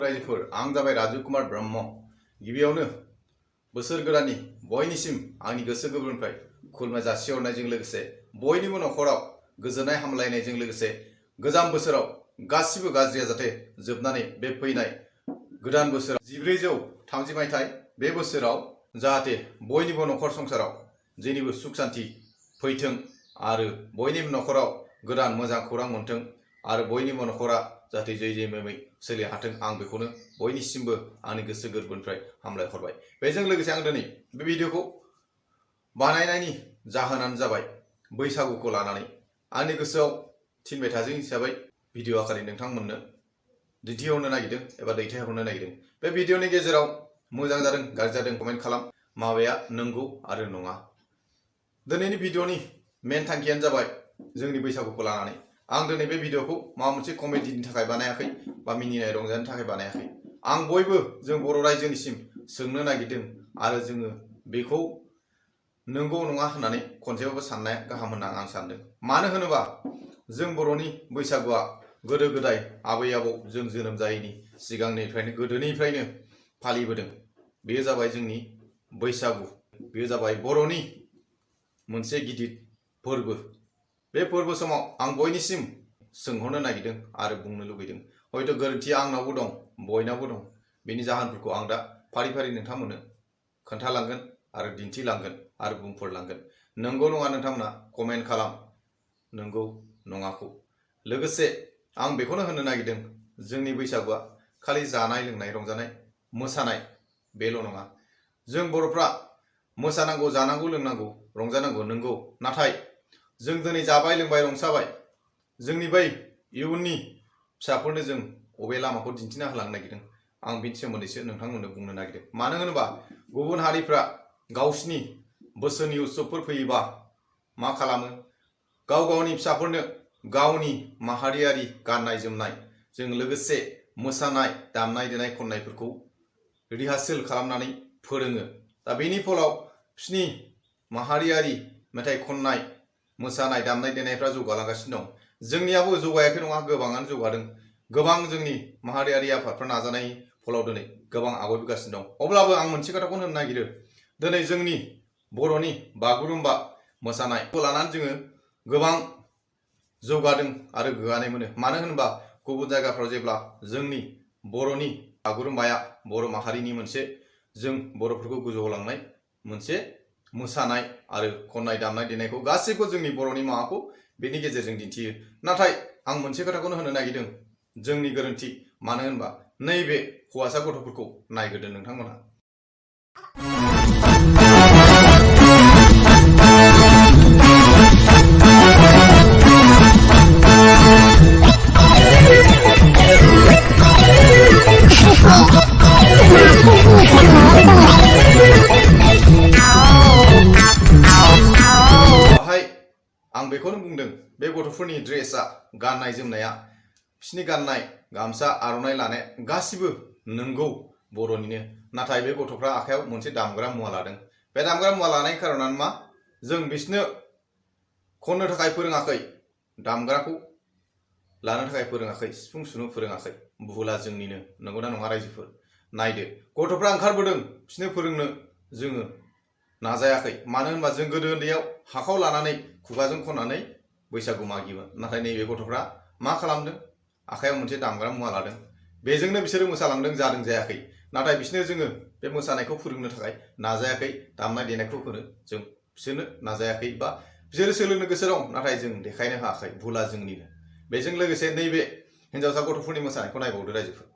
रायजोफोर आं जाबाय राजकुमार ब्रह्म गिबियावनो बोसोर गोदाननि बयनिसिम आंनि गोसो गोरबोनिफ्राय खुलुमनाय जासिहरनायजों लोगोसे बयनिबो नखराव गोजोननाय हामलायनायजों लोगोसे गोजाम बोसोराव गासिबो गाज्रिया जाहाथे जोबनानै बे फैनाय गोदान बोसोराव 1430 मायथाइ बे बोसोराव जाहाथे बयनिबो नखर संसाराव जेनिबो सुख शान्ति फैथों आरो बयनिबो नखराव गोदान मोजां खौरां मोनथों आरो बयनिबो नखरा जाहाथे जै जै मै सोलि हाथों आं बेखौनो बयनिसिमबो आंनि गोसो गोरबोनिफ्राय हामलाय हरबाय। बेजों लोगोसे आं दिनै बे भिडिअखौ बानायनायनि जाहोनानो जाबाय बैसागुखौ लानानै आंनि गोसोआव थिनबाय थाजों हिसाबै भिडिअ आकारै नोंथांमोननो दिन्थिहरनो नागिरदों एबा दैथायहरनो नागिरदों। बे भिडिअनि गेजेराव मोजां जादों गाज्रि जादों कमेन्ट खालाम, माबाया नंगौ आरो नङा। दिनैनि भिडिअनि मेन थांखियानो जाबाय जोंनि बैसागुखौ लानानै आं दिनै बे भिडिअखौ माबा मोनसे कमेडिनि थाखाय बानायाखै बा मिनिनाय रंजानो थाखाय बानायाखै। आं बयबो जों बर' रायजोनिसिम सोंनो नागिरदों आरो जोङो बेखौ नंगौ नङा होननानै खनसेबाबो साननाया गाहाम होनना आं सानदों। मानो होनोबा जों बर'नि बैसागुआ गोदो गोदाय आबै आबौ जों जोनोम जायैनि सिगांनिफ्रायनो गोदोनिफ्रायनो फालिबोदों। बेयो जाबाय जोंनि बैसागु, बेयो जाबाय बर'नि मोनसे गिदिर फोरबो। बे फोरबो समाव आं बयनिसिम सोंहरनो नागिरदों आरो बुंनो लुबैदों, हयथ' गोरोन्थिया आंनावबो दं बयनावबो दं। बेनि जाहोनफोरखौ आं दा फारि फारि नोंथांमोननो खोन्थालांगोन आरो दिन्थिलांगोन आरो बुंफोरलांगोन। नंगौ नङा नोंथांमोना कमेन्ट खालाम नंगौ नङाखौ। लोगोसे आं बेखौनो होननो नागिरदों जोंनि बैसागुआ खालि जानाय लोंनाय रंजानाय मोसानाय बेल' नङा। जों बर'फ्रा मोसानांगौ जानांगौ लोंनांगौ रंजानांगौ नंगौ, नाथाय जों दिनै जाबाय लोंबाय रंजाबाय जोंनि बै इयुननि फिसाफोरनो जों अबे लामाखौ दिन्थिना होलांनो नागिरदों आं बिनि सोमोन्दैसो नोंथांमोननो बुंनो नागिरदों। मानो होनोबा गुबुन हारिफ्रा गावसिनि बोसोरनि उत्सबफोर फैयोबा मा खालामो, गाव गावनि फिसाफोरनो गावनि माहारियारि गाननाय जोमनायजों लोगोसे मोसानाय दामनाय देनाय खन्नायफोरखौ रिहार्सेल खालामनानै फोरोङो। दा बेनि फलाव बिसिनि माहारियारि मेथाइ खन्नाय मोसानाय दामनाय देनायफ्रा जौगालांगासिनो दं। जोंनियाबो जौगायाखै नङा, गोबाङानो जौगादों। गोबां जोंनि माहारियारि आफादफ्रा नाजानायनि फलाव दिनै गोबां आवगायबोगासिनो दं। अब्लाबो आं मोनसे खोथाखौनो होननो नागिरो, दिनै जोंनि बर'नि बागुरुम्बा मोसानायखौ लानानै जोङो गोबां जौगादों आरो गोग्गानाय मोनो। मानो होनोबा गुबुन जायगाफ्राव जेब्ला जोंनि बर'नि बागुरुम्बाया बर' माहारिनि मोनसे जों बर'फोरखौ गोजौआव लांनाय मोनसे मोसानाय आरो खन्नाय दामनाय देनायखौ गासैबो जोंनि बर'नि माबाखौ बेनि गेजेरजों दिन्थियो। नाथाय आं मोनसे खोथाखौनो होनो नागिरदों, जोंनि गोरोन्थि। मानो होनबा नैबे हौवासा गथ'फोरखौ नायग्रोदो नोंथांमोनहा। आं बेखौनो बुंदों, बे गथ'फोरनि ड्रेसआ गाननाय जोमनाया बिसिनि गाननाय गामसा आर'नाइ लानाय गासिबो नंगौ बर'निनो, नाथाय बे गथ'फ्रा आखायाव मोनसे दामग्रा मुवा लादों। बे दामग्रा मुवा लानायनि खारनानो मा, जों बिसोरनो खननो थाखाय फोरोङाखै, दामग्राखौ लानो थाखाय फोरोङाखै, सिफुं सुनो फोरोङाखै। भुला जोंनिनो, नंगौना नङा रायजोफोर? नायदो गथ'फ्रा ओंखारबोदों, बिसोरनो फोरोंनो जोङो नाजायाखै। मानो होनबा जों गोदो उन्दैयाव हाखाव लानानै खुगाजों खननानै बैसागु मागियोमोन। नाथाय नैबे गथ'फ्रा मा खालामदों, आखायाव मोनसे दामग्रा मुवा लादों, बेजोंनो बिसोरो मोसालांदों। जादों जायाखै, नाथाय बिसोरनो जोङो बे मोसानायखौ फोरोंनो थाखाय नाजायाखै, दामनाय देनायखौ होनो जों बिसोरनो नाजायाखै। बा बिसोरो सोलोंनो गोसो दं, नाथाय जों देखायनो हायाखै। भुला जोंनिनो। बेजों लोगोसे नैबे हिन्जावसा गथ'फोरनि मोसानायखौ नायबावदो रायजोफोर।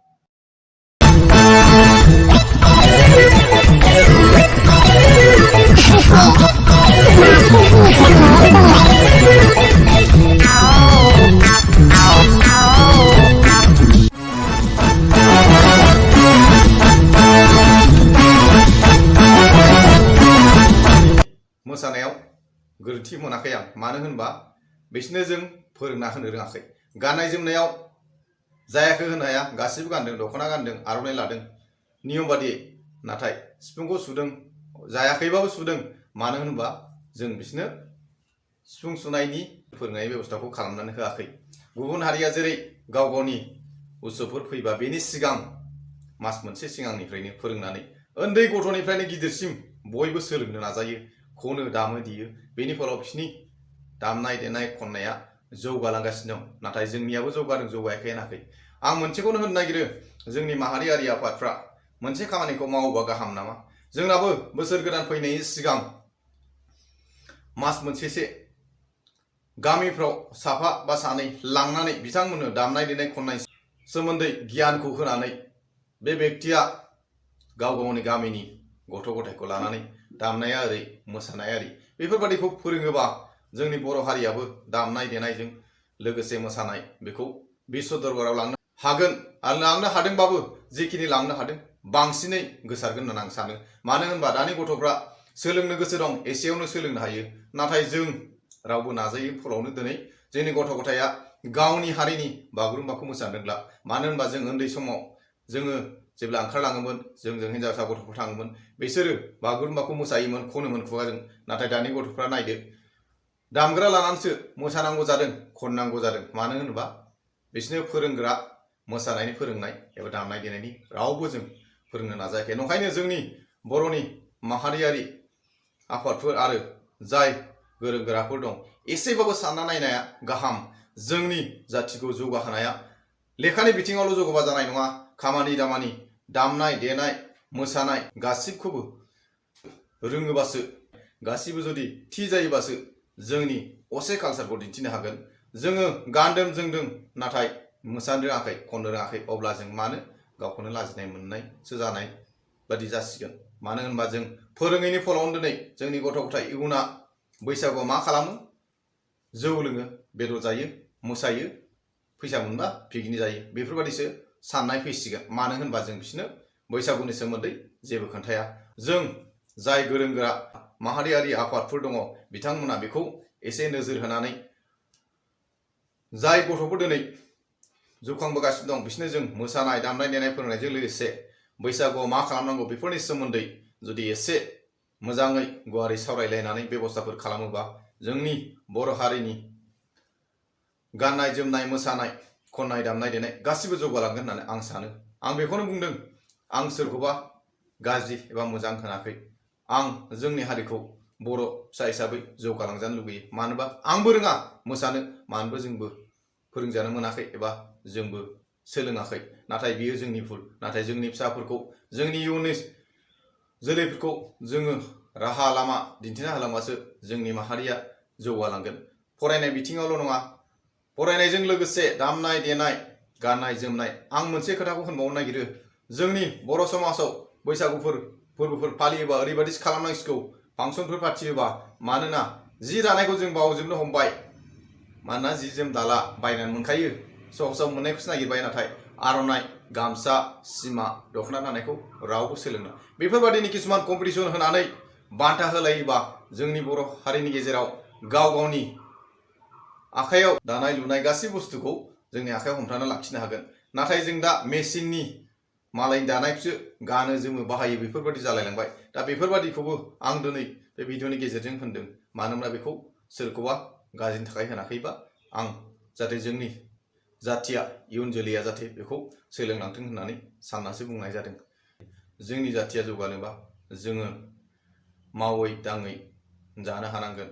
मोसानायाव गोरोन्थि मोनाखै आं, मानो होनबा बिसोरनो जों फोरोंना होनो रोङाखै। गाननाय जोमनायाव जायाखै होनो हाया, गासिबो गानदों, दख'ना गानदों, आर'नाइ लादों नियम बादियै। नाथाय सिफुंखौ सुदों, जायाखैबाबो सुदों। मानो होनबा जों बिसोरनो सिफुं सुनायनि फोरोंनाय बेबस्थाखौ खालामनानै होआखै। गुबुन हारिया जेरै गाव गावनि उत्सबफोर फैबा बेनि सिगां मास मोनसे सिगांनिफ्रायनो फोरोंनानै उन्दै गथ'निफ्रायनो गिदिरसिम बयबो सोलोंनो नाजायो, खनो दामो देयो। बेनि फलाव बिसिनि दामनाय देनाय खननाया जौगालांगासिनो दं। नाथाय जोंनियाबो जौगादों, जौगायाखै होनाखै। आं मोनसेखौनो होननो नागिरो, जोंनि माहारियारि आफादफ्रा मोनसे खामानिखौ मावोबा गाहाम नामा? जोंनाबो बोसोर गोदान फैनायनि सिगां मास मोनसेसो गामिफ्राव साफा बा सानै लांनानै बिथांमोननो दामनाय देनाय खननाय सोमोन्दै गियानखौ होनानै बे व्यक्तिया गाव गावनि गामिनि गथ' गथायखौ लानानै दामनाया ओरै मोसानाया ओरै बेफोरबादिखौ फोरोङोबा जोंनि बर' हारियाबो दामनाय देनायजों लोगोसे मोसानाय बेखौ बिश्व दरबाराव लांनो हागोन। आरो लांनो हादोंबाबो जेखिनि लांनो हादों बांसिनै गोसारगोन होननानै आं सानो। मानो होनबा दानि गथ'फ्रा सोलोंनो गोसो दं, एसेयावनो सोलोंनो हायो। नाथाय जों रावबो नाजायै फलावनो दिनै जोंनि गथ' गथाया गावनि हारिनि बागुरुम्बाखौ मोसानो रोंला। मानो होनबा जों उन्दै समाव जोङो जेब्ला ओंखारलाङोमोन, जोंजों हिनजावसा गथ'फोर थाङोमोन, बिसोरो बागुरुम्बाखौ मोसायोमोन, खनोमोन खुगाजों। नाथाय दानि गथ'फ्रा नायदो, दामग्रा लानानैसो मोसानांगौ जादों, खननांगौ जादों। मानो होनोबा बिसोरनो फोरोंग्रा, मोसानायनि फोरोंनाय एबा दामनाय देनायनि रावबो जों फोरोंनो नाजायाखै। नंखायनो जोंनि बर'नि माहारियारि आफादफोर आरो जाय गोरों गोराफोर दं, एसेबाबो सानना नायनाया गाहाम। जोंनि जाथिखौ जौगाहोनाया लेखानि बिथिङावल' जौगाबा जानाय नङा। खामानि दामानि, दामनाय देनाय, मोसानाय गासिबखौबो रोङोबासो, गासिबो जुदि थि जायोबासो जोंनि असे कालसारखौ दिन्थिनो हागोन। जोङो गानदों जोमदों नाथाय मोसानो रोङाखै, खननो रोङाखै, अब्ला जों मानो गावखौनो लाजिनाय मोननायसो जानाय बादि जासिगोन। मानो होनबा जों फोरोङैनि फलावनो दिनै जोंनि गथ' गथाय इयुना बैसागुआव मा खालामो? जौ लोङो, बेदर जायो, मोसायो, फैसा मोनबा पिकनिक जायो। बेफोरबादिसो साननाय फैसिगोन। मानो होनबा जों बिसोरनो बैसागुनि सोमोन्दै जेबो खोन्थाया। जों जाय गोरों गोरा माहारियारि आफादफोर दङ, बिथांमोना बेखौ एसे नोजोर होनानै जाय गथ'फोर दिनै जौखांबोगासिनो दं, बिसोरनो जों मोसानाय दामनाय देनाय फोरोंनायजों लोगोसे बैसागुआव मा खालामनांगौ बेफोरनि सोमोन्दै जुदि एसे मोजाङै गुवारै सावरायलायनानै बेबस्थाफोर खालामोबा जोंनि बर' हारिनि गाननाय जोमनाय, मोसानाय, खननाय, दामनाय देनाय गासिबो जौगालांगोन होननानै आं सानो। आं बेखौनो बुंदों। आं सोरखौबा गाज्रि एबा मोजां होनाखै। आं जोंनि हारिखौ बर' फिसा हिसाबै जौगालांजानो लुगैयो। मानोबा आंबो रोङा मोसानो, मानोबा जोंबो फोरोंजानो मोनाखै एबा जोंबो सोलोङाखै। नाथाय बियो जोंनि भुल। नाथाय जोंनि फिसाफोरखौ, जोंनि इयुननि जोलैफोरखौ जोङो राहा लामा दिन्थिना होलांबासो जोंनि माहारिया जौगालांगोन। फरायनाय बिथिङावल' नङा, फरायनायजों लोगोसे दामनाय देनाय, गाननाय जोमनाय। आं मोनसे खोथाखौ होनबावनो नागिरो, जोंनि बर' समाजाव बैसागुफोर फोरबोफोर फालियोबा ओरैबायदिसो खालामनांसिगौ, फांसनफोर फाथियोबा। मानोना जि दानायखौ जों बावजोबनो हमबाय। मानोना जि जोम दाला, बायनानै मोनखायो, सहसाव मोननायखौसो नागिरबाय। नाथाय आर'नाइ, गामसा, सिमा, दख'ना दानायखौ रावबो सोलोंला। बेफोरबादिनि किसुमान कम्पिटिसन होनानै बान्था होलायोबा जोंनि बर' हारिनि गेजेराव गाव गावनि आखाइयाव दानाय लुनाय गासै बुस्थुखौ जोंनि आखाइयाव हमथाना लाखिनो हागोन। नाथाय जों दा मेसिननि मालायनि दानायखौसो गानो जोमो बाहायो, बेफोरबादि जालायलांबाय। दा बेफोरबादिखौबो आं दिनै बे भिडिअनि गेजेरजों होनदों। मानोना बेखौ सोरखौबा गाज्रिनि थाखाय होनाखैबा आं जाहाथे जोंनि जाथिया, इयुन जोलैया जाहाथे बेखौ सोलोंलांथों होननानै साननासो बुंनाय जादों। जोंनि जाथिया जौगानोबा जोङो मावै दाङै जानो हानांगोन।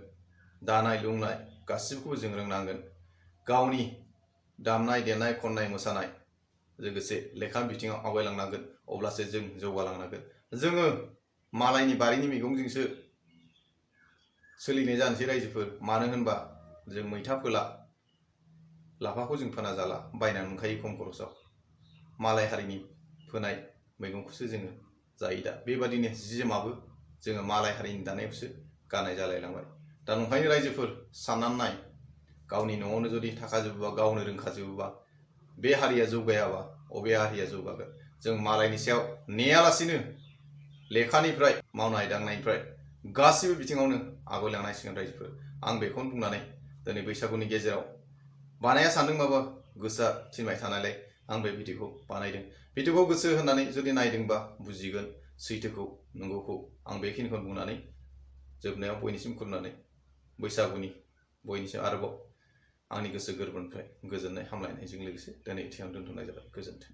दानाय लुनाय गासिबखौबो जों रोंनांगोन। गावनि दामनाय देनाय, खननाय, मोसानाय लोगोसे लेखा बिथिङाव आवगायलांनांगोन। अब्लासो जों जौगालांनांगोन। जोङो मालायनि बारिनि मैगंजोंसो सोलिनाय जानोसै रायजोफोर। मानो होनबा जों मैथा फोला, लाफाखौ जों फोना जाला, बायनानै मोनखायो खम खरसाव। मालाय हारिनि फोनाय मैगंखौसो जोङो जायो। दा बेबादिनो जि जोमाबो जोङो मालाय हारिनि दानायखौसो गाननाय जालायलांबाय। दा नंखायनो रायजोफोर साननानै नाय, गावनि न'आवनो जुदि थाखाजोबोबा, गावनो रोंखाजोबोबा, बे हारिया जौगायाबा अबे हारिया जौगागोन? जों मालायनि सायाव नेयालासिनो लेखानिफ्राय, मावनाय दांनायनिफ्राय गासिबो बिथिङावनो आवगायलांनांसिगोन रायजोफोर। आं बेखौनो बुंनानै दिनै बैसागुनि गेजेराव बानाया सानदोंबाबो गोसोआ थिनबाय थानायलाय आं बे भिडिअखौ बानायदों। भिडिअखौ गोसो होनानै जुदि नायदोंबा बुजिगोन सैथोखौ, नंगौखौ। आं बेखिनिखौ बुंनानै जोबनायाव बयनिसिम खुलुमनानै बैसागुनि बयनिसिम आरोबाव आंनि गोसो गोरबोनिफ्राय गोजोननाय हामलायनायजों लोगोसे दिनै एसेयावनो दोनथ'नाय जाबाय। गोजोन्थों।